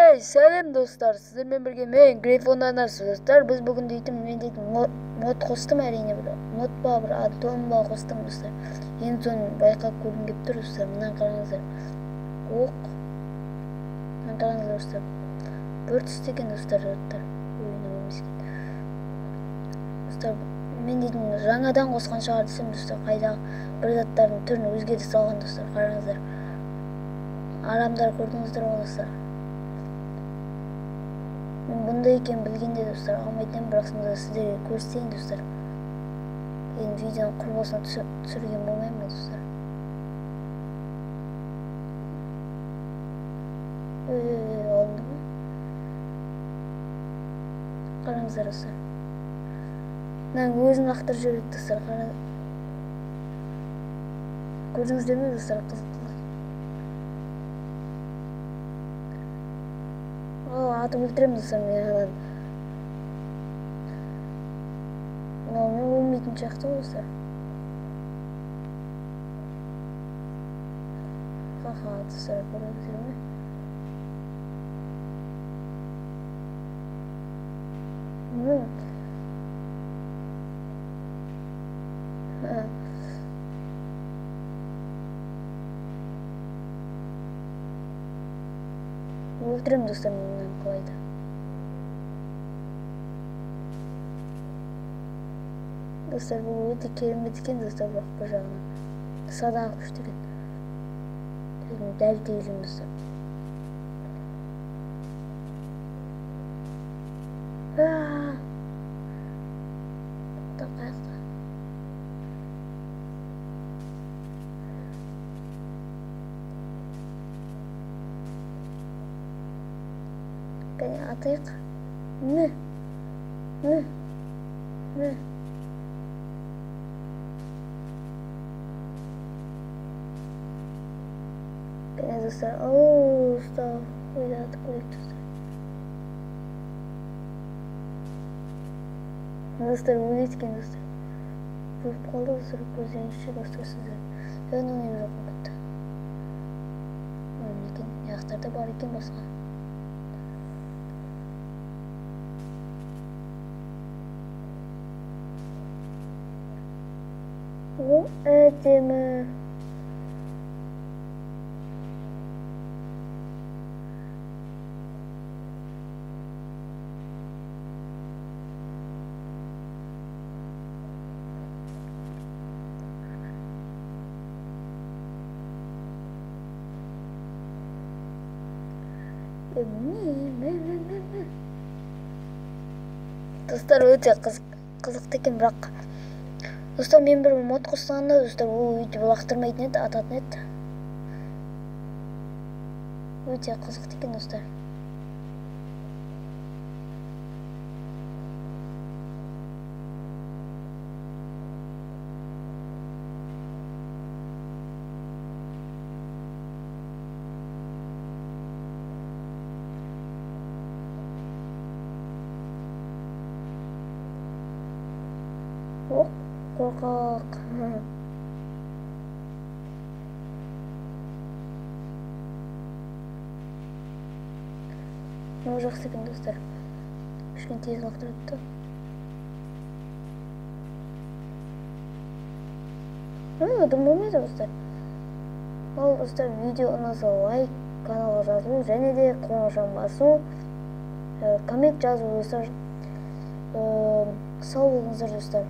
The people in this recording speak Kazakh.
Ей, сәлем достар, сіздермен бірге мен Грифон арнасы достар. Біз бүгін дейтін мен дейтін мод қостым, әрине бір мод ба, бір аддон ба қостым достар. Енді соны байқап көргім келіп тұр достар. Мынаны қараңыздар. Оқ. Мынаны қараңыздар достар. Бір түсті екен достар заттар. Ой, мынау емес екен. Достар, мен дейтін жаңадан қосқан шығар десем достар, қайдағы бір заттардың түрін өзгерте салған достар. Қараңыздар. Арамдар көрдіңіздер ғой достар. Мен бұндай екенін білгенде достар алмайтын едім, бірақ сонда сіздерге көрсетейін достар. Енді видеоны құр босына түсірген болмаймын ғой достар. Ой, алынды ма? Қараңыздар достар. Мынаның өзін лақтырып жібереді достар. Көрдіңіздер ме достар, қызық. Атып өлтіремін достар мен ананы. Мынау мен өлмейтін сияқты ғой достар. Ха-ха, достар, көрдіңіздер ме? Өлтіремін достар мен мынаны қалайда. Достар, бұл өте керемет екен достар, бірақ бір жағынан садақ күшті екен. Дәл тегіземін достар. Қаяқта? Кәне атайық. Мә. Мә. Мә. Кәне достар. Оу, ұстау. Ойда атып көрейік достар. Достар, өледі екен достар. Өліп қалды достар, көздеріңізше достар сіздер. Мынау не жоқ болып кетті. Мінекей, мына бар екен басқа. О, әдемі. Достар, өте қызықты екен, бірақ достар, мен бір мод қосқанда достар, ол өйтіп лақтырмайтын еді, ататын еді. Өте қызықты екен достар. Оқ, қорқақ. Мынау жақсы екен достар. Кішкене тез лақтырады да. Дым болмайды достар. Ал достар, видео ұнаса лайк, каналға жазылу және де қоңырауын басу, коммент жазу достар. Сау болыңыздар достар.